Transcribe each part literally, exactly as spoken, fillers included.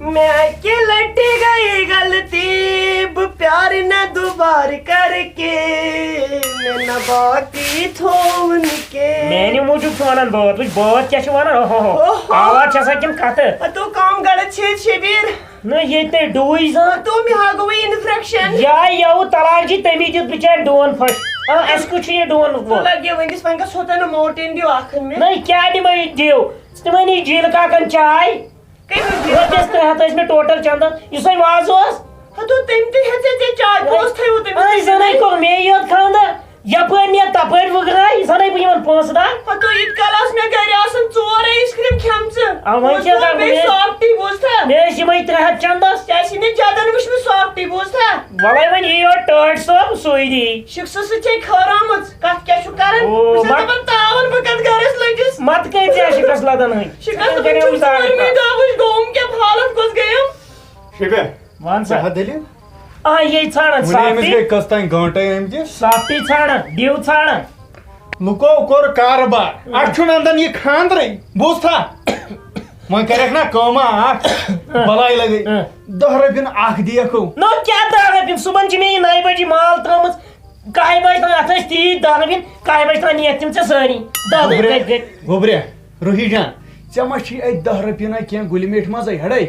میں کہ لٹی گئی غلطی، بہٕ پیارٕ نہٕ دوبارٕ کر کے، مےٚ نہ باقی تھوون کے۔ میانہِ موٗجوٗب چھُ ونان بٲتھ، وٕچھ بٲتھ کیٛاہ چھُ ونان، اوہو ہو۔ اوہو۔ آواز چھےٚ سا کِنہٕ کتھٕ؟ ہتو کم غلط چھِ شبیر۔ نہ، ییٚتہِ نے ڈوٗے زن۔ ہتو مےٚ ہا گوٚوُے انفیکشن۔ یا یاوٕ طلاق جی، تٔمی دیُت بِچارِ ڈون پھش۔ آ، اَسہِ کُس چھُ یہِ ڈون ژٕ وول؟ لگہِ وٕنِس، وۄنۍ گژھو تۄہہِ نہٕ موٹین دِیو اکھ ہن مےٚ۔ نہ، کیٛاہ دِمے یہِ دِیو؟ ژٕ دِمے نہٕ یہِ جیٖلہٕ کاکن چاے؟ کٔمِس جیٖلہٕ؟ رۄپیَس ترٛےٚ ہَتھ ٲسۍ مےٚ ٹوٹل چندس، یُس وۄنۍ وازٕ اوس۔ ہتو تٔمۍ تہِ ہیٚژے ژےٚ چاے پونٛسہٕ تھٲیوٕ تٔمِس اَے، تہِ زَنَے سۭتۍ۔ کوٚر مے یوت خانٛدر، یَپٲرۍ نیر تَپٲرۍ وٕگراے، زَنَے بہٕ یِمَن پونٛسہٕ دار۔ ہتو ییٖتۍ کال آسہٕ مےٚ گرِ آسان ژور آیِس کرٛیٖم کھٮ۪مژٕ۔ آ، وۄنۍ کیٛاہ بوٗزتھا؟ کرٕ بیٚیہِ بہٕ؟ سافٹی بوٗزتھا؟ مےٚ ٲسۍ یِمَے ترٛےٚ ہَتھ چندس۔ ژےٚ آسی نہٕ جدن وٕچھمٕژ سافٹی بوٗزتھا؟ وَلَے وۄنۍ یِیو ٹٲٹھۍ صٲب، سُے دی۔ شِکسہٕ سۭتۍ چھے خٲرامٕژ، کَتھ کیٛاہ چھُ کران؟ او، بہٕ چھَس مت- دَپان تاوَن بہٕ کَتھ گَرَس لٔجِس۔ مت کٔرۍ ژےٚ شِکَس لَدَن ہٕنٛدۍ۔ شِکَس ژٕ لَدُن کَرے چھُم وٕچھ ژوٗرمہِ دۄہ۔ دۄہ، وٕچھ گوٚوُم کیٛاہ، حالت کۄس گٔیَم۔ شبیر، وَن سا۔ ژےٚ ہا دٔلیٖل؟ آ، یے ژھانڈان وٕنہِ أمِس سافٹی۔ گٔے کٔژ تام گٲنٛٹَے أمۍ تہِ۔ سافٹی ژھانڈان، ڈِو ژھانڈان۔ لُکو کوٚر کارٕبار، اَسہِ چھُنہٕ اَندَن یہِ خانٛدرٕے۔ بوٗزتھا؟ وۄنۍ کَرٮ۪کھ نا کٲمہ اَکھ، بَلاے لَگے۔ اۭں۔ دَہ رۄپیَن اَکھ دِیَکھ ہو۔ نو کیٛاہ دَہ رۄپیَن؟ صُبحَن چھِ مےٚ یہِ نَیہِ بَجہِ مال ترٛٲومٕژ، کَہہِ بَجہِ تام اَتھ ٲسۍ تیٖتۍ دَہ رۄپیَن، کَہہِ بَجہِ تام نِیَکھ تِم ژےٚ سٲری۔ دَہ رۄپیہِ گوٚبریا، کٔرۍ، کٔرۍ۔ گوٚبریا، روحی جان، ژےٚ ما چھی اَتہِ دَہ رۄپیہِ نا کینٛہہ گُلہِ میٹھۍ منٛزَے ہَڑے؟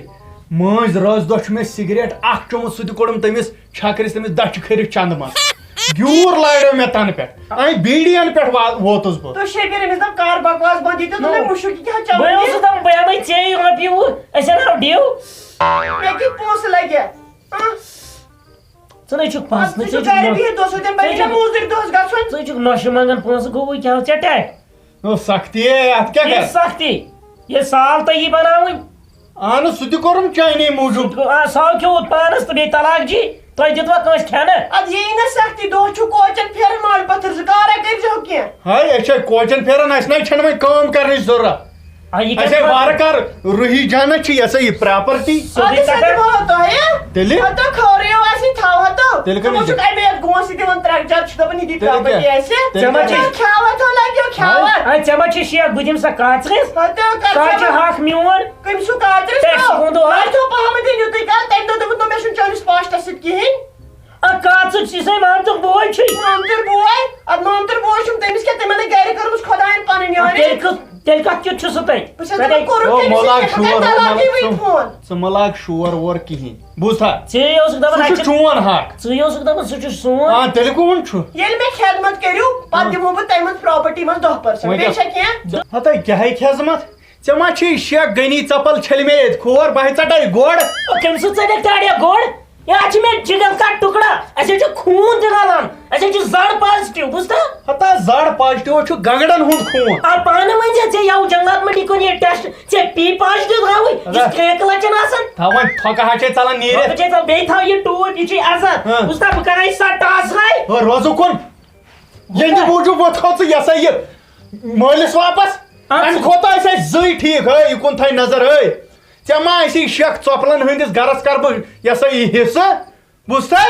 مٲنٛزۍ رٲژ دۄہ چھُ مےٚ سِگریٹ اَکھ چوٚمُت، سُہ تہِ کوٚڑُم تٔمِس چھَکرِس، تٔمِس دَچھِ کھٔرِتھ چَندٕ منٛز۔ گیوٗر لارٮ۪و مےٚ تَنہٕ پٮ۪ٹھ۔ اَمہِ بیٖڑیَن پٮ۪ٹھ وا-، ووتُس بہٕ۔ تو شبیر، أمِس دَپ کَر بکواس بنٛد، یہِ تہِ دوٚپ مےٚ نو۔ مُشُک، یہِ کیٛاہ چَوُن بہٕ یہِ؟ اوسُس دَپان، بہٕ ہٮ۪مَے ژےٚ یہِ رۄپیہِ وُہ، أسۍ اَنہو ڈِو۔ مےٚ کیٛاہ پونٛسہٕ لَگہِ؟ ہاں؟ ژٕ نَے چھُکھ پانَس، ژٕ نَے چھُکھ چھُکھ گَرِ نۄ-، بِہِتھ دۄہَس، ہوٚتٮ۪ن ژٕ نَے بَنہِ نہ چھُکھ، موٚزوٗرۍ دۄہَس گژھُن۔ ژٕ نَے چھُکھ نۄشہِ منٛگَن پونٛسہٕ، گوٚوُے کیٛاہ ژےٚ ٹٮ۪ٹھ؟ نو سختی ہے، اَتھ کیٛاہ یہِ کَرٕ؟ سختی، یہِ سال تۄہہِ یی بَناوٕنۍ۔ اہن سُہ تہِ کوٚرُم چانی موٗجوٗب۔ آ، سُہ ہاو کھیوٚوُت پانَس تہٕ بیٚیہِ طلاق جی، تۄہہِ دیُتوا کٲنٛسہِ کھٮ۪نہٕ؟ اَدٕ یی نہ سختی، دۄہ چھُ کوچَن پھیران مالہِ پَتھٕر زٕ، کارا کٔرۍزیو کینٛہہ۔ ہاے، أسۍ چھے کوچَن پھیران، اَسہِ نَے چھَنہٕ وۄنۍ کٲم کَرنٕچ ضوٚرَتھ۔ آ، یہِ اَسہِ کَتہِ ہے وَنہٕ؟ وارٕ کارٕ روٗحی جانَس چھِ یہِ ہسا یہِ پراپرٹی۔ سیوٚدُے اَدٕ سا کَتھا۔ دِمو تۄہہِ۔ تیٚلہِ؟ ہَتو کھوریو آسہِ تھاو ہَتو۔ تیٚلہِ کَمہِ تِمو چھُکھ اَمے یَتھ گونٛسہٕ دِوان ترٛکھ جار چھِ دَپان یہِ دی تیٚلہِ کراپرٹی کیٛاہ؟ اَسہِ۔ تیٚلہِ ژےٚ ما کیٛاہ؟ چھِ کھیٛاو ہَتو لَگیو کھیٛاوَتھ۔ آ، ژےٚ ما چھِ شیخ بہٕ دِمہٕ سا کاژرِس؟ ہَتو کَر ژٕ ہا ژٕ چھِ وَن۔ حق میون۔ کٔمۍ سُہ کاژرِس ٹیکس تھوٚو؟ ووٚنُن۔ لَٹھیو پَہمَتھ أنِو تُہۍ کَر؟ تَمہِ دۄہ دوٚپُن دوٚپ مےٚ چھُنہٕ چٲنِس پاسٹَس سۭتۍ کِہیٖنۍ۔ آ، کاژُر چھُ سُے مامتُک بوے چھُے۔ مامتٕر بوے؟ اَدٕ مامتٕر بوے چھُم، تٔمِس کیٛاہ، تٔمۍ ہَنے گَرِ کٔرمٕژ خۄدایَن پَنٕنۍ یٲرۍ۔ تیٚلہِ کٔژ-، تیٚلہِ کَتھ کیُتھ چھُ سُہ تَتہِ؟ بہٕ چھَس پَتہٕ دَپان، کوٚرُکھ او، کٔمِس مۄلاگ سۭتۍ؟ شور، ژےٚ مۄلاگ، طلاقٕے وٕنہِ ژٕ، فون۔ ژٕ مۄلاگ شور وور کِہیٖنۍ۔ بوٗزتھا؟ ژےٚ اوسُکھ دَپان سُہ اَتہِ چھُ چھُ چون حق۔ ژٕ اوسُکھ دَپان سُہ چھُ سون۔ آ، تیٚلہِ کون چھُ؟ ییٚلہِ مےٚ خدمت کٔرِو، پَتہٕ آ۔ دِمو بہٕ تَمہِ منٛز پراپرٹی منٛز دَہ پٔرسَنٛٹ۔ وۄنۍ بیٚیہِ کیٛاہ؟ چھا کینٛہہ؟ ہَتَے کیٛاہ ہے خدمت؟ ژےٚ ما چھے شیخ غنی ژپل چھٔلۍ مےٚ ییٚتہِ کھور، بہٕ ہے ژَٹے گۄڈٕ۔ او، کٔمۍ سُنٛد ژَٹکھ ٹاڑیا گۄڈٕ؟ ہے، اَتھ چھِ مےٚ جِگر کا ٹُکڑا، اَسہِ حظ چھُ خوٗن تہِ رَلان، اَسہِ حظ چھُ زَر پازٹِو، بوٗزتھا؟ ہتا زَر پازٹِو چھُ گَنٛگڑَن ہُنٛد خوٗن۔ آ، پانہٕ ؤنۍ زِ ژےٚ یَوٕ جنٛگلات منٛڈی کوٚر یہِ ٹٮ۪سٹ، ژےٚ پی پازٹِو تھاوٕے، یہِ اَدا۔ چھِ کرٛیکہٕ لَچَن آسان۔ تھاوان تھۄکہٕ ہا چھے ژَلان نیٖرِتھ۔ تھۄکہٕ چھے ژَلان، بیٚیہِ تھاو یہِ ٹوٗپۍ، یہِ چھُے عزت۔ ہاں۔ بوٗزتھا، بہٕ کَرے سۄ ٹاس راے۔ ہو، روزُکُن۔ ییٚمہِ موٗجوٗب وۄتھو ژٕ یہِ ہسا یہِ مٲلِس واپس۔ اَدٕ اَمہِ کھۄتہٕ آسہِ اَسہِ زٕے ٹھیٖک۔ ہے، یہِ کُن تھاے نظر، ہے۔ ژےٚ ما آسی شیخ ژۄپلن ہٕنٛدِس گرس کرٕ بہٕ یہِ ہسا یہِ حصہٕ؟ بوٗزتھا؟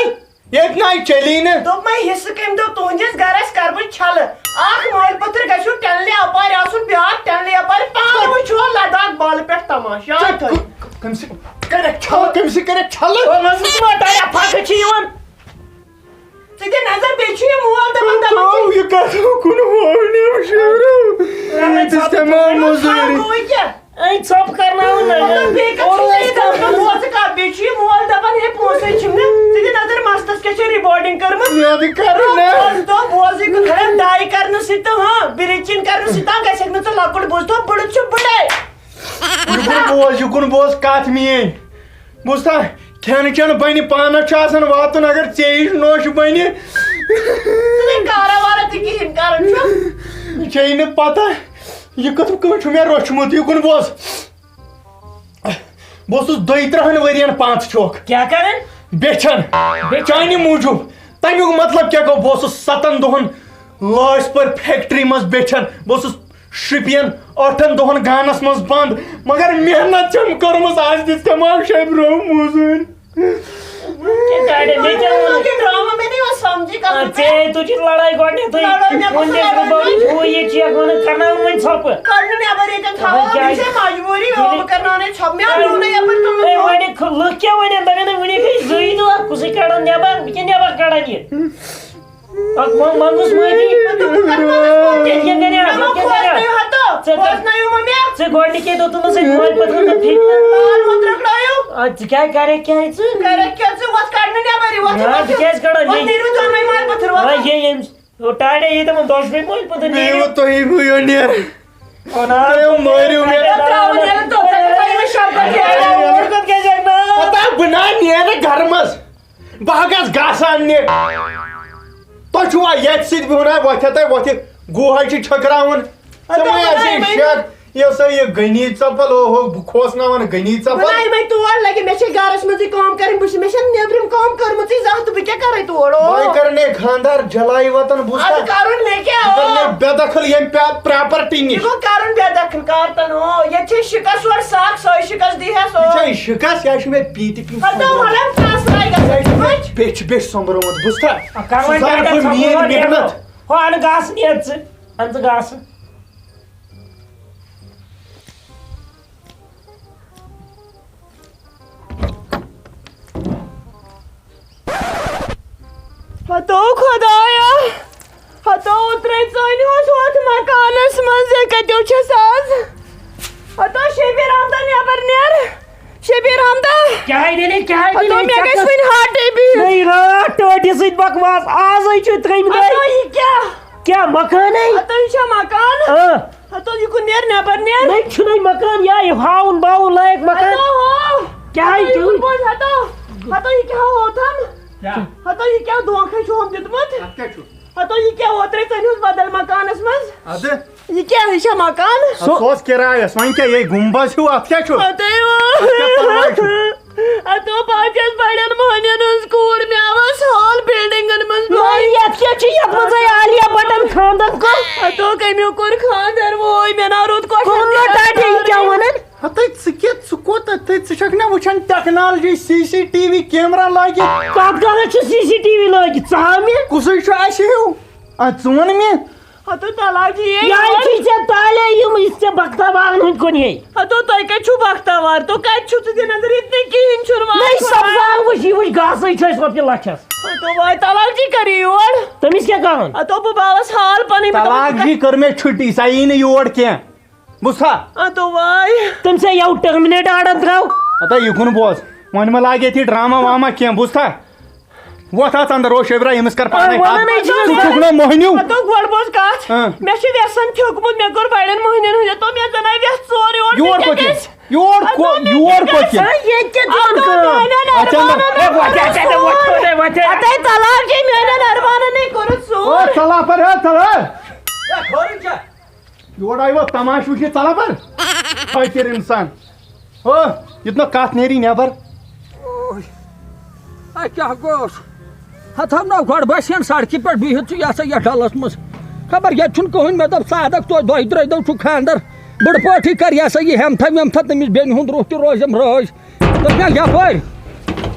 ییٚتہِ نَے چلی نہٕ۔ دوٚپمَے حصہٕ کٔمۍ دوٚپ تُہٕنٛدِس گرس کرٕ بہٕ چھلہٕ؟ اکھ مٲلۍ پوٚتُر گژھیو ٹٮ۪نلہِ اپارِ آسُن، بیٛاکھ ٹٮ۪نلہِ اپارِ۔ پانہٕ وٕچھو لداخ بالہٕ پٮ۪ٹھ تماشہٕ۔ ژٕ آ، تھٲے۔ کٔمۍ سۭتۍ کَرٮ۪کھ چھلہٕ؟ کٔمۍ سۭتۍ کَرٮ۪کھ چھلہٕ؟ او، منٛزٕ ما ٹایَر پھاکہٕ چھِ یِوان؟ ژٕ دِ نظر، بیٚیہِ چھُ یہِ مول دَپان، دَپان چھُ، تھاو یہِ کَتھ کُن وَنُن، شیرو۔ ییٖتِس تَمام مٔزوٗرۍ۔ گوٚوٕے کیٛاہ؟ أنۍ ژھۄپہٕ کرناوُن نہ مطلب، یہِ۔ بیٚیہِ کَتھ چھُ اورٕ یہِ ٲسۍ دَپان، بوزٕ کَتھ، بیٚیہِ چھُ یہِ مول دَپان، ہے، پونٛسَے چھِم نہٕ۔ ژٕ دِ نظر، مَستَس کیٛاہ چھِ rebonding کٔرمٕژ؟ مےٚ تہِ کَرُن نہ۔ پانٛژھ دۄہ بوزٕے گوٚو، خبر dye کَرنہٕ سۭتۍ تہٕ، ہاں، bleaching کَرنہٕ سۭتۍ تام گژھٮ۪کھ نہٕ ژٕ لۄکُٹ، بوٗزتھو، بُڈٕ چھُ بُڈَے۔ یہِ کُن بوز، یہِ کُن بوز کَتھ میٛٲنۍ۔ بوٗزتھا؟ کھٮ۪ن چٮ۪ن بنہِ، پانس چھُ آسان واتُن، اگر ژےٚ ہِش نوٚش بنہِ۔ ژٕ نے کارا وارا تہِ کِہیٖنۍ کران چھُکھ۔ ژےٚ یی نہٕ پتہ، یہِ کِتھ کٔنۍ چھُ مےٚ روٚچھمُت، یہِ کُن بوز۔ بہٕ اوسُس دۄیہِ ترٕٛہن ؤرین پانٛژھ چوک۔ کیٛاہ کران؟ بیچھان۔ بیچھان۔ چانہِ موٗجوٗب۔ تمیُک مطلب کیٛاہ گوٚو؟ بہٕ اوسُس ستن دۄہن لٲسۍ پٲٹھۍ فیکٹری منٛز بیچھان۔ بہٕ اوسُس شُپین ٲٹھن دۄہن گانس منٛز بنٛد، مگر محنت چھم کٔرمٕژ۔ آز دِژ تمام شبِ برونٛہہ موٚزوٗرۍ۔ کیٛاہ ڈاڈے، مےٚ کیٛاہ ووٚن؟ یہِ ڈرامہ مےٚ نہٕ یِوان سمجھی آ، کتھ۔ ژےٚ تُجِتھ لڑٲے گۄڈٕنیتھٕے۔ لڑٲے مےٚ ووٚن کٔژ تٔمِس، لڑٲے بہٕ وَنہٕ، وۄنۍ؟ ہُہ یہِ چیک وَنان، کرناوُن وۄنۍ ژھۄپہٕ۔ کڑ نہٕ نٮ۪بر ییٚتٮ۪ن تھاوو، وۄنۍ کیٛازِ؟ یہِ چھےٚ مجبوٗری، ییٚلہِ وۄنۍ بہٕ کرناونَے ژھۄپہٕ۔ مےٚ آو نہٕ یَپٲرۍ تُلُن اے، فون۔ وۄنۍ کیٛاہ وَنان؟ دَپان ہے وٕنی گٔے زٕے دۄہ، کُسٕے کَڑان نٮ۪بر، بہٕ کیٛاہ نٮ۪بر کَڑان یہِ؟ اَکھ وۄنۍ منٛگُس معٲفی۔ تیٚلہِ کیٛاہ کَرِ ہا؟ تیٚلہِ کیٛاہ کَرِ ہا؟ ژےٚ گۄ-، ژےٚ گۄڈٕنِکے دوٚپتُمَس ہے مٲلۍ پَتھر مہ پھِر۔ اَدٕ ژٕ کیٛاہ کَرَکھ کیٛاہ ژٕ؟ نہ، بہٕ کیٛازِ کَڑان؟ وۄنۍ یے ییٚمِس، ٹاٹے یی تِمَن دۄشوٕے مٲلۍ پَتھر بیٚیہِ نیٖرِو۔ وۄنۍ تُہی گوٚو یور نیر۔ تُہۍ مٲرِو مےٚ۔ ترٛاو نیرُن تہٕ ژےٚ تھٲیِو شربت یورٕ کَتہِ گژھِ نہ؟ ہتا بہٕ نا نیرٕ گرٕ منٛز۔ بہٕ ہا گژھٕ گاسہٕ اَننہِ۔ تۄہہِ چھُوا ییٚتہِ سۭتۍ بِہُن ہا وۄتھِ ہا تۄہہِ وۄتھِ۔ گُہہ ہا چھِ چھٔکراوُن۔ ژےٚ ما آسہِ شک؟ یہِ ہسا یہِ غنی ژۄپل، اوہو، بہٕ کھوژناوان غنی ژۄپل۔ بہٕ نَے وۄنۍ تور لگہِ، مےٚ چھے گرس منٛزٕے کٲم کرٕنۍ، بہٕ چھِ، مےٚ چھَنہٕ نیٚبرِم کٲم کٔرمٕژٕے زانٛہہ تہٕ بہٕ کیٛاہ کرے تور؟ او۔ وۄنۍ کر نے خاندار جلائی وطن بوٗزتھا؟ اَدٕ کرُن مےٚ کیٛاہ؟ بہٕ کر نے او۔ بے دخل ییٚمہِ پرا-، پراپرٹی نِش۔ یہِ گوٚو کرُن بے دخل کارتن، او۔ ییٚتہِ چھے شِکس اورٕ سکھ، سۄے شِکس دی ہس، او۔ یہِ چھے شِکس، یا چھُ مےٚ پی تہِ پی ہتو سومبرمُت۔ وَلَم ژاس راے گژھِ۔ یہِ چھُ مےٚ بیٚچھِ بیٚچھِ سومبرمُت، بوٗزتھا؟ آ، کر وۄنۍ سُہ زانہٕ بہٕ میٛٲنۍ محنت۔ ہو، اَنہٕ گاسہٕ نیر ژٕ، اَن ژٕ گاسہٕ۔ ہتو خدایا، ہتو اوترے ژٲنۍ اوس ہتھ مکانس منٛز، یہِ کتیو چھس آز؟ ہتو شبیر احمدہ، نٮ۪بر نیر، شبیر احمدہ۔ کیٛاہ دٔلیٖل، کیٛاہ ہتو دٔلیٖل؟ مےٚ گژھِ وُنہِ ہارٹے بیٖٹ۔ نٔے راتھ ٹٲٹھِ سۭتۍ بکواس، آزے چھُ ترٛیٚیِمہِ دۄہہِ۔ ہتو یہِ کیٛاہ؟ کیٛاہ مکانٕے؟ ہتو یہِ چھا مکان؟ اۭں۔ ہتو یہِ کُن نیر، نٮ۪بر نیر۔ نٔے چھُنَے مکان، یا یہِ ہاوُن باوُن لایق مکان۔ ہتو ہو۔ کیٛاہ ہتو یہِ چھُ؟ کُن بوز، ہتو۔ ہتو یہِ کیٛاہ ہوتھن؟ کیٛاہ؟ ہتو یہِ کیٛاہ دھوکھے چھُ ہوم دیُتمُت؟ اَتھ کیٛاہ چھُ؟ ہتو یہِ کیٛاہ اوترے ژٔلِس بدل مکانس منٛز؟ اَدٕ؟ یہِ کیٛاہ، یہِ چھا مکان؟ اَدٕ سُہ اوس کِرایس، وۄنۍ کیٛاہ یہِ گُمبز ہیوٗ، اَتھ کیٛاہ چھُ؟ ہتو۔ اَتھ کیٛاہ پرواے چھُ؟ اتو بہٕ چھَس بڑٮ۪ن مۄہنٮ۪ن ہٕنٛز کوٗر، مےٚ آو حال بلڈنگن منٛز نہ، بۄن۔ یتھ کیٛاہ چھُ؟ یتھ منٛز آے عالیہ بٹن خاندر کوٚر۔ اتو کٔمۍ کوٚر خاندر؟ ووے مےٚ نا روٗد کۄٹھٮ۪ن کوٚر نہ تہِ ٹاٹے، یہِ کیٛاہ ونان؟ ہتے ژٕ کیٛاہ، ژٕ کوٗتاہ، تہٕ ژٕ چھکھ نا وٕچھان technology, C C T V camera لٲگِتھ؟ کتھ گرس چھُ سی سی ٹی وی لٲگِتھ؟ ژٕ ہاو مےٚ۔ کُسُے چھُ اسہِ ہیوٗ؟ ادٕ ژٕ وَن مےٚ۔ ہتو طلاق جی، یہِ یہِ آیہِ چھُے ژےٚ تالے یِم، یہِ ژےٚ بختاوارن ہٕنٛدۍ کُن یے۔ ہتو تۄہہِ کتہِ چھُو بختاوار؟ تو کتہِ چھُو ژٕ دِنہٕ نظر؟ ییٚتہِ نہٕ کِہیٖنۍ چھُنہٕ وَنان۔ نٔے سبزار وٕچھ، یہِ وٕچھ گاسٕے چھُ اَسہِ رۄپیہِ لَچھَس۔ ہتو واے طلاق جی کَرِ یور۔ تٔمِس کیٛاہ کَرُن؟ ہتو بہٕ باوَس حال پَنٕنۍ، بہٕ طلاق دَپَس جی کٔر مےٚ چھُٹی، سۄ یی نہٕ یور کینٛہہ۔ بوٗزتھا؟ ہتو واے۔ تٔمۍ سا یَوٕ ٹٔرمِنیٹ آرڈر ترٛاو۔ ہتا یہِ کُن بوز، وۄنۍ مہ لاگہِ ییٚتہِ ڈرامہ وامہ کینٛہہ، بوٗزتھا؟ وۄتھ اَژ اَندَر، او شبرا، ییٚمِس کَر پانَے آ، کَتھ۔ وَنان ہے چھُ ژٕ چھُکھ نہ مۄہنیوٗ۔ ہتو گۄڈٕ بوز کَتھ۔ ہاں۔ مےٚ چھُ وٮ۪سَن تھیوٚکمُت، مےٚ کوٚر بڑٮ۪ن مۄہنٮ۪ن ہُنٛد، ہتو مےٚ زَن آے وٮ۪س ژور یور، یور مےٚ کیٛاہ کوٚت یِن؟ گژھِ؟ یور ہتو کو-، مےٚ یور کیٛاہ کوٚت گژھِ؟ یِن؟ ہاں، ییٚتہِ کیٛاہ دِوان ہتو کٲم؟ میٛانٮ۪ن اَتھ اَندَر۔ ارمانَن ہے، وۄتھ، ہے، ہے، ہے، وۄتھ، ہے، وۄتھ، ہے۔ ہتے طلاق جی، میٛانٮ۪ن ارمانَن ہے کوٚرُتھ ژوٗر۔ او، ژَلا پَر، ہے، ژَلا۔ ہے، خٲرٕے چھا؟ یور آیہِ وۄنۍ تماشہٕ وٕچھنہِ، ژَلا پَر۔ فٲقیٖر اِنسان۔ او، ییٚتہِ نہٕ کَتھ نیری نٮ۪بر۔ اوے۔ اے کیٛاہ گوٚوس؟ ہتہٕ ہم نہ گۄڈٕ بسہِ ہن سڑکہِ پٮ۪ٹھ بِہِتھ ژٕ یہِ ہسا یتھ ڈلس منٛز۔ خبر ییٚتہِ چھُنہٕ کٕہٕنۍ، مےٚ دوٚپ ژٕ عادت توتہِ دۄیہِ ترٛیہِ دۄہ چھُ خانٛدر۔ بٔڑ پٲٹھی کر یہِ ہسا یہِ ہٮ۪متھا وٮ۪متھا تٔمِس بیٚنہِ ہُنٛد روح تہِ روزٮ۪م رٲضۍ۔ دوٚپ مےٚ یپٲرۍ۔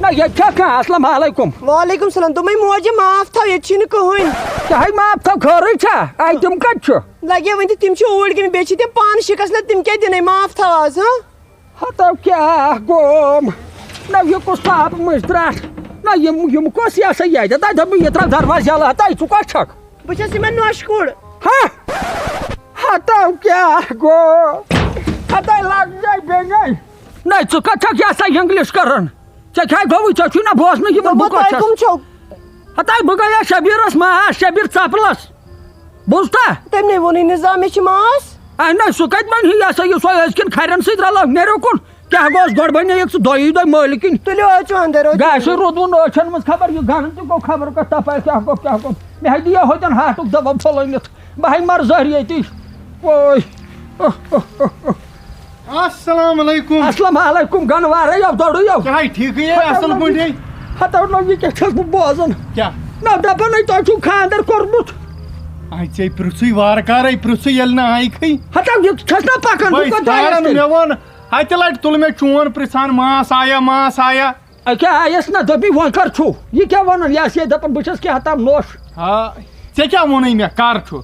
نہ ییٚتہِ چھا کانٛہہ؟ السلام علیکم۔ وعلیکم السلام۔ دوٚپمَے موجہِ معاف تھاو، ییٚتہِ چھِنہٕ کٕہٕنۍ۔ کیٛاہ ہے معاف تھاو، خٲرٕے چھا؟ اَتہِ تِم کَتہِ چھِ؟ لگے وۄنۍ تہِ، تِم چھِ اوٗرۍ گٔمٕتۍ، بیٚیہِ چھِ تِم پانہٕ شِکَس نہ، تِم کیٛاہ دِنَے؟ معاف تھاو آز، ہاں؟ ہتو کیٛاہ گوم؟ نہ یہِ کُس پاپہٕ مٔنٛزۍ درٛٹھ؟ نہ یِم، یِم کۄس یہِ ہسا یہِ اَتہِ؟ تَتہِ دوٚپ مےٚ یہِ ترٛاو دروازٕ یَلہٕ، ہتا یہِ ژٕ کۄس چھَکھ؟ بہٕ چھَس یِمَن نۄشہِ کوٗر۔ ہا؟ ہتو کیٛاہ گوٚو؟ ہتو لگ جاے بیٚنے۔ نہ ژٕ کَتھ چھَکھ یہِ ہسا English کران؟ ژےٚ کیٛاہ گوٚوُے؟ ژےٚ چھُے نہ بوزنٕے یِمَن بہٕ دوٚپمَو کۄس تۄہہِ چھَس؟ کٕم چھَو؟ ہتاے بہٕ گٔیاس شبیٖرَس ماس، شبیٖر ژپلَس۔ بوٗزتھا؟ تٔمۍ نے ووٚنُے نہٕ زانٛہہ مےٚ چھِ ماس۔ اہن حظ، سُہ کتہِ بنہِ ہے، یہِ ہسا یہِ سۄے أزکٮ۪ن کھرٮ۪ن سۭتۍ رلٲو، نیرو کُن۔ کیٛاہ گوٚوس گۄڈٕ بنے ییٚتہِ سُہ دۄیی دۄہہِ مٲلۍ کِنۍ۔ تُلِو حظ، ژٕ اندر، او۔ گاسہٕ روٗدمُت نہٕ أچھن منٛز، خبر یہِ گنہٕ تہِ گوٚو، خبر کتھ تپٲرۍ کیٛاہ گوٚو، کیٛاہ گوٚو۔ مےٚ ہے دِیو ہوتٮ۪ن ہاٹُک دوا پھۄلٲنِتھ، بہٕ ہے مرٕ زہرِ ییٚتی۔ اوے۔ السلام علیکم۔ السلام علیکم، گنہٕ وارے یو، دوٚرُے یو۔ کیٛاہ ہے، ٹھیٖکٕے ہے، اصل پٲٹھۍ ہے۔ ہتو نو، یہِ کیٛاہ چھَس بہٕ بوزان؟ کیٛاہ؟ نہ، دپان ہے، تۄہہِ چھُو خانٛدر کوٚرمُت۔ آے ژےٚ پرٛژھُے وارٕ کارے، پرٛژھُے ییٚلہِ نہٕ آیکھٕے۔ ہتا، یہِ چھَس نا پکان، بہٕ بٔے کوٚت تاران، درٛایس تیٚلہِ؟ مےٚ ووٚن، ہتہِ لٹہِ تُل مےٚ چون پرٛژھان، ماس آیا، ماس آیا؟ اے، کیٛاہ آیس نا، دوٚپی، وۄنۍ کر چھُو؟ یہِ کیٛاہ ونان؟ یہِ آسہِ ہے دپان، بہٕ چھَس کیٛاہ تام نوٚش۔ ہا، ژےٚ کیٛاہ ووٚنُے مےٚ، کر چھُ؟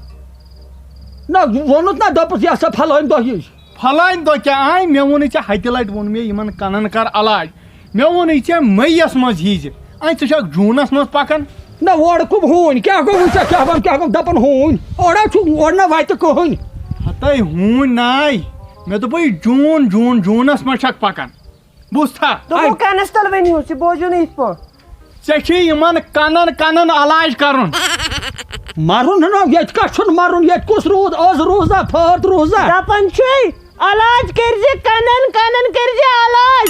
نہ، ووٚنُتھ نا، دوٚپُس، یہِ ہسا پھلٲنۍ دۄہ یِیہِ۔ پھلٲنۍ دۄہ کیٛاہ آے؟ مےٚ ووٚنُے ژےٚ ہتہِ لٹہِ، ووٚن مےٚ، یِمن کنن کر علاج۔ مےٚ ووٚنُے ژےٚ مئی یَس منٛز ییٖزِ۔ اَے، ژٕ چھَکھ جوٗنَس منٛز پَکان۔ نہ، اورٕ کُم ہوٗنۍ؟ کیٛاہ گوٚو وۄنۍ ژےٚ؟ کیٛاہ وَن، کیٛاہ گوٚو؟ دَپان ہوٗنۍ۔ اورٕ چھُ، اورٕ نہ وَتہِ کٕہٕنۍ۔ ہَتَے ہوٗنۍ ناے۔ مےٚ دوٚپُے جوٗن، جوٗن، جوٗنَس منٛز چھَکھ پَکان۔ بوٗزتھا؟ دوٚپمو اَے۔ کَنَس تَل ؤنِو، ژٕ بوزِو نہٕ یِتھ پٲٹھۍ۔ ژےٚ چھُے یِمَن کَنَن، کَنَن علاج کَرُن۔ مَرُن نہ، ییٚتہِ کَتھ چھُنہٕ مَرُن، ییٚتہِ کُس روٗد؟ آز روٗزا، فٲد روٗزا؟ دَپان چھُے، علاج کٔرزِ کَنَن، کَنَن کٔرزِ علاج۔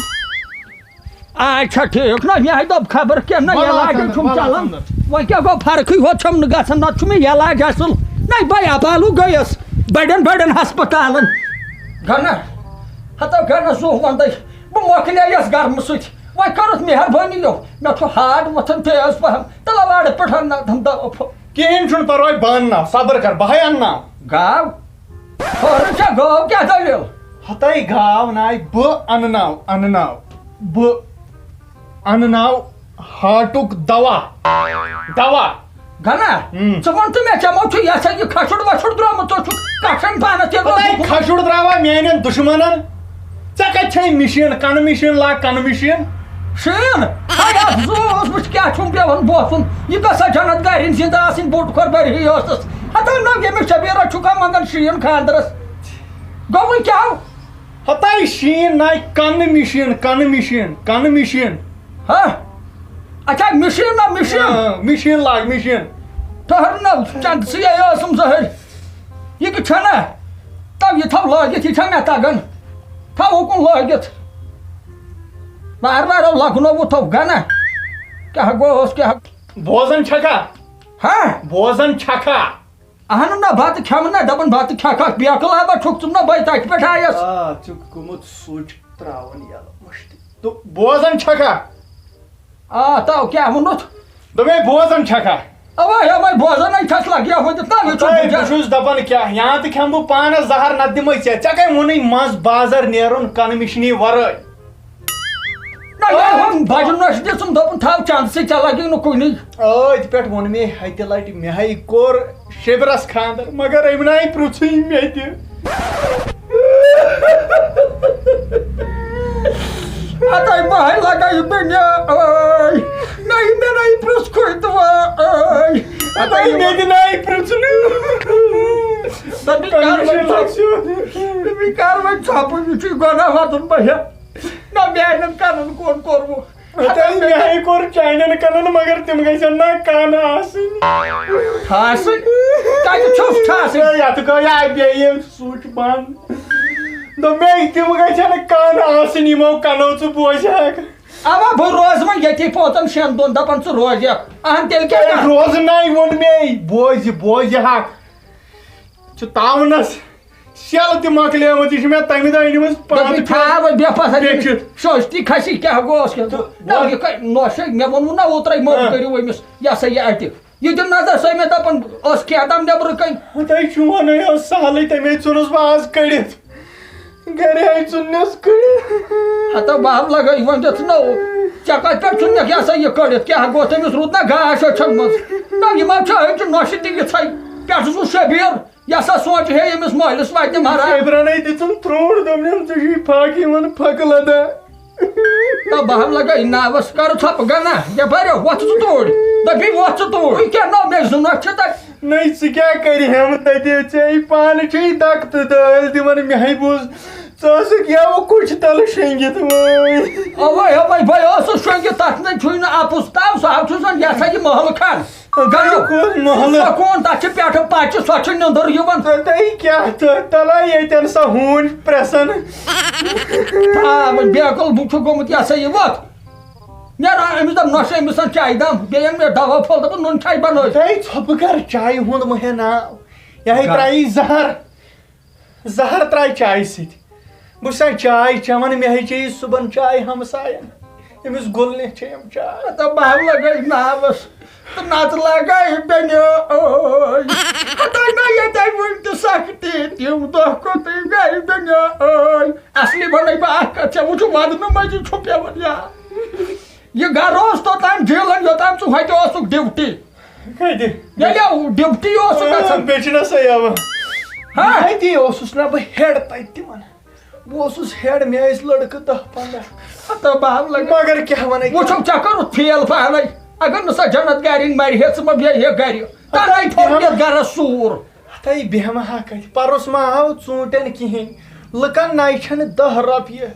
آے چھا ٹھیٖک؟ نہ، مےٚ ہَے دوٚپ خبر کینٛہہ، نہ وَلہٕ علاج حظ، چھُم وَلہٕ چَلان۔ حظ۔ وۄنۍ کیٛاہ گوٚو، فرقٕے ہوت چھَم نہٕ گژھان، نَتہٕ چھُ مےٚ علاج اَصٕل۔ نَے بہٕ اَپالوٗ گٔیَس بَڑٮ۪ن بَڑٮ۪ن ہسپتالَن۔ گَنہ، ہَتو گَنہ زُو وَندَے، بہٕ مۄکلییَس گرمہٕ سۭتۍ۔ وۄنۍ کٔرٕتھ مہربٲنی یو، مےٚ چھُ heart وۄتھان تیز پَہَم، تہٕ لَوارٕ پٮ۪ٹھ اَنہٕ نَتہٕ ہَم دَوا پھوٚل۔ کِہیٖنۍ چھُنہٕ پَرواے، بہٕ اَنہٕ ناو، صبر کر، بہٕ ہَے اَنہٕ ناو۔ گاو؟ خٲرٕے چھا گٲو؟ کیٛاہ دٔلیٖل؟ ہَتَے گاو ناے، بہٕ اَنہٕ ناو، اَنہٕ ناو، بہٕ اَنہٕ ناو ہارٹُک دوا۔ دوا۔ گنا، ہم۔ ژٕ وَن تہٕ مےٚ، ژےٚ ما چھُ یہِ ہسا یہِ کھَشُر وَشُر درٛامُت؟ ژٕ چھُکھ کَشَن پانَس تہِ پَتَے روٚٹمُت۔ کھَشُر درٛاوا میٛانٮ۪ن دُشمَنَن؟ ژےٚ کَتہِ چھے مِشیٖن؟ کَنہٕ مِشیٖن لاگ، کَنہٕ مِشیٖن۔ شیٖن؟ ہَے، اَتھ زُوَس وٕچھ کیٛاہ چھُم پٮ۪وان بوسُن۔ یہِ کَسا جنت گارٮ۪ن زِندٕ آسٕنۍ بوٚڑ کھۄر بٔرۍ ہی ٲسٕس۔ ہَتو نہ، ییٚمِس شبیٖرَس چھُکھا منٛگان شیٖن خانٛدرَس؟ گوٚوُے کیٛاہ؟ ہتاے شیٖن ناے، کَنہٕ مِشیٖن، کَنہٕ مِشیٖن، کَنہٕ مِشیٖن۔ ہا؟ اچھا، مِشیٖن نا مِشیٖن؟ آ، مِشیٖن لاگ، مِشیٖن۔ ٹھٔہر نا، چنٛدسٕے ٲسٕم زہٕرۍ۔ یہِ کہِ چھَنا؟ تَو یہِ تھاو لٲگِتھ، یہِ چھا مےٚ تَگان؟ تھاو اُکُن لٲگِتھ۔ وارٕ وارٕ لَگنووُتھ تھوٚو گَنہ۔ کیٛاہ گوٚوس، کیٛاہ؟ بوزان چھَکھا؟ ہا؟ بوزان چھَکھا؟ اہن نہ، بتہٕ کھٮ۪مہٕ نہ، دپان بتہٕ کھٮ۪کھ اکھ بیکل آبا چھُکھ ژٕ نہ بے تتہِ پٮ۪ٹھ آیس۔ آ، ژٕ گوٚمُت سُچ تراوان یلہٕ مٔشتٕے۔ تو بوزان چھکھا؟ آ، تو کیٛاہ ووٚنُتھ؟ دوٚپمے بوزان چھکھا؟ اوا، اوا، بوزان ہے چھس لگیا ؤنِتھ نا، یہِ چھُ تۄہہِ بہٕ بجان۔ چھُس دپان کیٛاہ، یا تہِ کھٮ۪مہٕ بہٕ پانس زہر، نتہٕ دِمے ژےٚ۔ ژےٚ کمۍ ووٚنُے منٛز بازر نیرُن کنہٕ مِشنی ورٲے؟ نہ، یہِ ہُم بجہِ نۄشہِ دِژٕم، دوٚپُن، "تھاو چنٛدٕ سۭتۍ، ژےٚ لگی نہٕ کُنی۔" أتھۍ پٮ۪ٹھ ووٚن مے ہتہِ لٹہِ، مےٚ ہے کوٚر شبرس خانٛدر، مگر أمۍ نَے پرٛژھٕے مےٚ تہِ۔ ہتاے بہٕ ہے لگے یہِ دُنیا، ٲے۔ نہ، یہِ مےٚ نَے پرٛژھ کھوٚے تہٕ وا، ٲے۔ ہتاے مےٚ تہِ نَے پرٛژھُن۔ دَپہِ، کر وۄنۍ ژھۄپہٕ۔ دَپہِ، کر وۄنۍ ژھۄپہٕ، یہِ چھُے گۄناہ وَدُن بہٕ ہٮ۪مہٕ۔ نہ، میانٮ۪ن کنن کون کوٚرمُت؟ تیٚلہِ مےٚ ہے کوٚر چانٮ۪ن کنن، مگر تِم گژھن نا کن آسٕنۍ۔ ٹھاسٕنۍ؟ کتہِ چھُس ٹھاسٕنۍ؟ ہے، یتھ گوٚو یا بیٚیہِ سُچ بنٛد۔ دوٚپمے، تِم گژھن کن آسٕنۍ، یِمو کنو ژٕ بوزہکھ۔ اوا، بہٕ روزٕ وۄنۍ ییٚتی پانٛژن شٮ۪ن دۄہن، دپان ژٕ روزکھ۔ اہن، تیٚلہِ کیٛاہ ہے، کرٕ؟ روزٕ نَے ووٚن مے، بوزِ، بوزِ حق۔ چھُ تاونس۔ شیلہٕ تہِ مۄکلیمٕژ، یہِ چھِ مےٚ تَمہِ دۄہ أنمٕژ پانٛژھ دوٚپمَے، تھاو وۄنۍ بیٚہہ پَتھ اَتہِ۔ بیٚیہِ چھِ شوش تہِ کھسی کیٛاہ گوٚوس کیٛاہ؟ تہٕ نہ، وۄنۍ یہِ کَتہِ نۄشہِ، مےٚ ووٚنوُ نہ اوترَے، مہ ہاں۔ کٔرِو أمِس یہِ ہسا یہِ اَتہِ۔ یہِ تہِ نظر سۄے مےٚ دَپان ٲس کینٛہہ تام نیٚبرٕ کَنۍ۔ ہَتَے چون ہے اوس سہلٕے، تَمے ژھٕنُس بہٕ آز کٔڑِتھ۔ گَرِ آے ژھٕننَس کٔڑِتھ۔ ہَتہ بہٕ ہَم لَگٲے وۄنۍ دِتھ نو۔ ژےٚ کَتہِ پٮ۪ٹھ ژھُنمَکھ یہِ ہسا یہِ کٔڑِتھ؟ کیٛاہ گوٚو تٔمِس روٗد نہ گاش أچھَن منٛز؟ نہ یِم حظ چھِ أچھ نۄشہِ تہِ یِژھَے۔ پٮ۪ٹھٕ سُہ شبیٖر۔ یہِ ہسا سونٛچہِ ہے أمِس مٲلِس واتہِ مہراز۔ شیبرانَے دِژٕن ترٛوڈ، دوٚپنَم، "ژٕ چھُے فاقہٕ یِوان پھکہٕ لدان۔" تہٕ بہٕ ہم لگٲے ناوَس، کَرٕ ژھۄپہٕ گنہ، یپٲرۍ وۄتھ ژٕ توٗرۍ، دَپی وۄتھ ژٕ توٗرۍ۔ وۄنۍ کیٛاہ ناو مےٚ زٕ نۄشہِ چھِ تَتہِ۔ نَے ژٕ کیٛاہ کَرِ ہٮ۪م تَتہِ، ژےٚ پانہٕ چھے دَکہٕ تہٕ دٲلۍ دِوان، مےٚ ہے بوٗز ژٕ ٲسٕکھ یَوٕ کُٹھِ تَلہٕ شۄنٛگِتھ وٲے۔ اَوَے، اَوَے، بَے اوسُس شۄنٛگِتھ، تَتھ نَے چھُے نہٕ اَپُز تاو، سُہ ہاو چھُس وَن، یہِ ہسا یہِ محلہٕ خان۔ گَرٕ۔ کُس محلہٕ؟ سکوٗن، تَتھ چھِ پٮ۪ٹھٕ پَچہِ، سۄ چھِ نیٚنٛدٕر یِوان۔ تہٕ تۄہہِ کیٛاہ تہٕ تَلے ییٚتٮ۪ن سۄ ہوٗنۍ پرٛٮ۪سَن؟ آ، وۄنۍ بیکل بہٕ چھُ گوٚمُت، یہِ ہسا یہِ وَتھ۔ نیران أمِس دوٚپ، "نۄشہِ أمِس اَن چایہِ دام، بیٚیہِ اَن مےٚ دوا پھوٚل، دوٚپُن، نُن چاے بَنٲوِتھ۔" تۄہہِ ژھۄپہٕ کَر چایہِ ہُنٛد مہٕ ہے ناو، یہِ ہے گا- ترٛایی زَہر۔ زہر ترٛایہِ چایہِ سۭتۍ۔ بہٕ چھُسا چاے چٮ۪وان، مےٚ ہے چیٚیہِ صُبحن چاے ہمساین۔ أمِس گُلنہِ چھےٚ یِم چاے۔ ہتا بہٕ لگے ناوس تہٕ نتہٕ لگے بیٚنہِ ٲے۔ ہتا نہ ییٚتہِ وُنہِ تہِ سختی، تِم دۄہ کوٚتٕے گٔے بیٚنہِ ٲے۔ اصلی ونے بہٕ اکھ کتھ، ژےٚ وُچھُ ودنہٕ مٔنٛزی چھُ پٮ۪وان یاد۔ یہِ گرٕ اوس توٚتام جیلن، یوٚتام ژٕ ہوٚتہِ اوسُکھ ڈیوٹی۔ کَتہِ؟ ییٚلہِ ڈیوٹی اوسُکھ آ، گژھان۔ بیٚیہِ چھُنہ سُہ یَوٕ۔ ہا؟ کَتہِ اوسُس نہ بہٕ ہیڈ تَتہِ تِمن؟ بہٕ اوسُس ہیڈ، مےٚ ٲسۍ لٔڑکہٕ دَہ پنٛداہ۔ تہٕ بہٕ ہاو لگہٕ۔ مگر کیٛاہ وَنَے؟ وٕچھو، ژےٚ کٔرٕتھ فیل پانَے۔ اگر نہٕ سۄ جنت گارِنۍ مَرِ ہے، ژٕ مہ بیٚہہِ ہے گَرِ۔ تَنَے ہَتَے پھوٚٹ بیٚہمہٕ۔ یَتھ گَرَس سوٗر۔ ہَتَے بیٚہمہٕ ہا کَتہِ؟ پَرُس ما آو ژوٗنٛٹھٮ۪ن کِہیٖنۍ۔ لُکَن نَے چھَنہٕ دَہ رۄپیہِ۔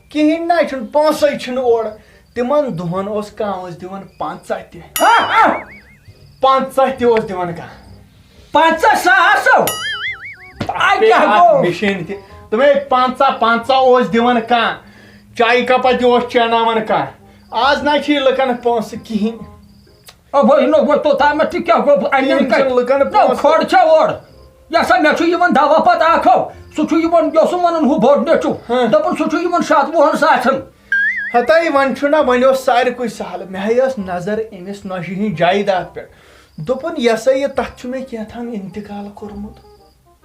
کِہیٖنۍ نَے چھُنہٕ، پونٛسَے چھُنہٕ اورٕ۔ تِمَن دۄہَن اوس کانٛہہ اوس دِوان پنٛژاہ تہِ۔ ہا، ہا۔ پنٛژاہ تہِ اوس دِوان کانٛہہ۔ پنٛژاہ ساس ہو؟ آ، کیٛاہ بیٚیہِ اَتھ گوٚو؟ مِشیٖن تہِ۔ دوٚپمَے، پنٛژاہ، پنٛژاہ اوس دِوان کانٛہہ۔ چایہِ کَپا تہِ اوس چیناوان کانٛہہ۔ آز نہ چھِ یہِ لُکَن پونٛسہٕ کِہیٖنۍ۔ او بھائی، نو، وہ توٚتامَتھ تہِ کیٛاہ گوٚو؟ اَنہِ کِہیٖنۍ نہٕ چھِنہٕ کَتہِ؟ لُکَن نو، پونٛسہٕ۔ کھۄڈ چھا اورٕ؟ یہِ ہسا، مےٚ چھُ یِمَن دوا پَتہٕ اَکھ ہو۔ سُہ چھُ یِمَن، یہِ اوسُم وَنان ہُہ بوٚڑ نیٚچُو۔ ہاں۔ دوٚپُن، سُہ چھُ یِمَن شَتوُہَن ساسَن۔ ہَتَے وۄنۍ چھُنہ، وۄنۍ اوس ساروٕے کُے سہل۔ مےٚ ہَے ٲس نظر أمِس نۄشہِ ہِنٛدۍ جایداد پٮ۪ٹھ۔ دوٚپُن، یہِ ہسا یہِ، تَتھ چھُ مےٚ کینٛہہ تام اِنتِقال کوٚرمُت۔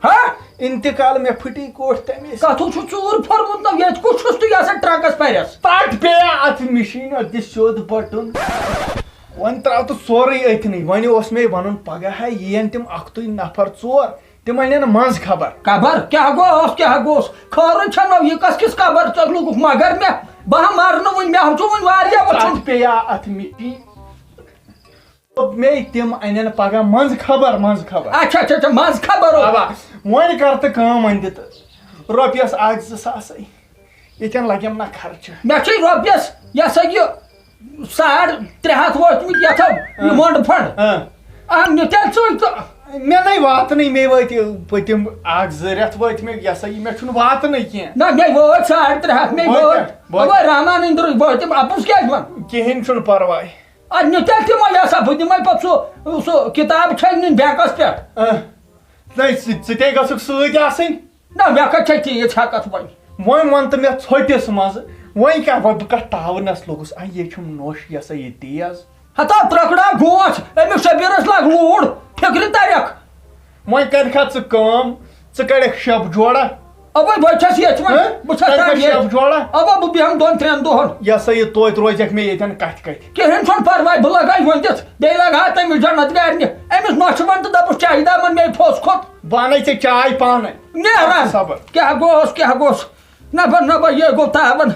ہا؟ اِنتِقال، مےٚ پھٕٹی کوٹھ تَمہِ وِزِ۔ کَتھُو چھُ ژوٗر پھوٚرمُت نہ؟ ییٚتہِ کُس چھُس تہٕ یہِ ہسا ٹرٛکَس پَرٮ۪س۔ تَتھ پیٚیہِ اَتھ مِشیٖنہِ، اَتھ دِ سیوٚد بَٹُن۔ وۄنۍ ترٛاو تہٕ سورُے أتھنٕے۔ وۄنۍ اوس مےٚ وَنُن، پَگاہ ہا یِیَن تِم اَکھتُے نفر ژور، تِم اَنن منٛز خبر۔ قبر؟ کیٛاہ گوٚوس، کیٛاہ گوٚوس؟ خٲرٕے چھَنہٕ، یہِ کَس کِس قبر ژٕ لوٚگُکھ مگر مےٚ؟ بہٕ ہا مَرٕ نہٕ وٕنہِ، مےٚ ہا چھُ وٕنہِ واریاہ وٕچھُن۔ تَتھ پیٚیا اَتھ مِٹی؟ دوٚپ مےٚ، تِم اَنن پگاہ منٛز خبر، منٛز خبر۔ اچھا، اچھا، اچھا، منٛز خبر او۔ اَوا، وۄنۍ کر تہٕ کٲم، وۄنۍ دِ تہٕ رۄپیَس اَکھ زٕ ساسٕے۔ ییٚتٮ۪ن لَگٮ۪م نہ خرچہٕ۔ مےٚ چھے رۄپیَس، یہِ ہسا یہِ، ساڑ ترٛےٚ ہَتھ وٲتمٕتۍ یَتھ، یہِ اۭں۔ مۄنٛڈٕ فنٛڈ۔ اۭں۔ اَہَن، مےٚ تہِ ژٕے تہٕ۔ مےٚ نَے واتنٕے، مےٚ وٲتۍ پٔتِم اَکھ زٕ رٮ۪تھ وٲتۍ مےٚ، یہِ ہسا یہِ، مےٚ چھُنہٕ واتنٕے کینٛہہ۔ نہ، مےٚ وٲتۍ ساڑ ترٛےٚ ہَتھ، مےٚ وٲتۍ وٲتۍ۔ کیٛاہ؟ وٲتۍ۔ اَوا، رحمان أنٛدرٕے وٲتۍ، تِم اَپُز کیٛازِ وَن؟ کِہیٖنۍ چھُنہٕ پَرواے۔ اَدٕ نِتھ تیٚلہِ تِمَے ہسا، بہٕ دِمَے پَتہٕ سُہ، سُہ کِتاب چھَے نِنۍ بینکَس پٮ۪ٹھ۔ اۭں۔ نَے، ژٕ، ژٕ تے گژھکھ سۭتۍ آسٕنۍ۔ نہ، مےٚ کَتہِ چھےٚ تیٖژ ہٮ۪کَتھ وۄنۍ؟ وۄنۍ وَن تہٕ مےٚ ژھوٚٹِس منٛز، وۄنۍ کیٛاہ، وۄنۍ بہٕ کَتھ ٹاونَس لوٚگُس؟ اَے، یے چھُم نوٚش، یہِ ہسا یہِ تیز۔ ہتا ترٛکڑا گوس، أمِس شبیٖرَس لَگ لوٗر، فِکرِ تَرٮ۪کھ۔ وۄنۍ کَرِکھا ژٕ کٲم، ژٕ کَڑٮ۪کھ شب جوڑا۔ اَوَے بہٕ چھَس ییٚتھۍ وۄنۍ، ہہ؟ بہٕ چھَس کَڑٮ۪کھا تَتھ ییٚتھۍ۔ شب جوڑا؟ اَوا، بہٕ بیٚہمہٕ دۄن ترٛٮ۪ن دۄہَن۔ یہِ ہسا یہِ توتہِ روزٮ۪کھ مےٚ ییٚتٮ۪ن کَتھِ کَتھِ۔ کِہیٖنۍ چھُنہٕ پَرواے، بہٕ لَگاے وۄنۍ دِتھ، بیٚیہِ لَگہٕ ہا تٔمِس جنت گارنہِ۔ أمِس نۄشہِ وَن تہٕ دَپُس، چاہہِ دامَن مے پھوٚس کھوٚت۔ بہٕ اَنَے ژےٚ چاے پانَے۔ نیران۔ صبر۔ کیٛاہ گوٚوس، کیٛاہ گوٚوس؟ نہ بہ، نہ بہ، یہِ گوٚو تاوَن۔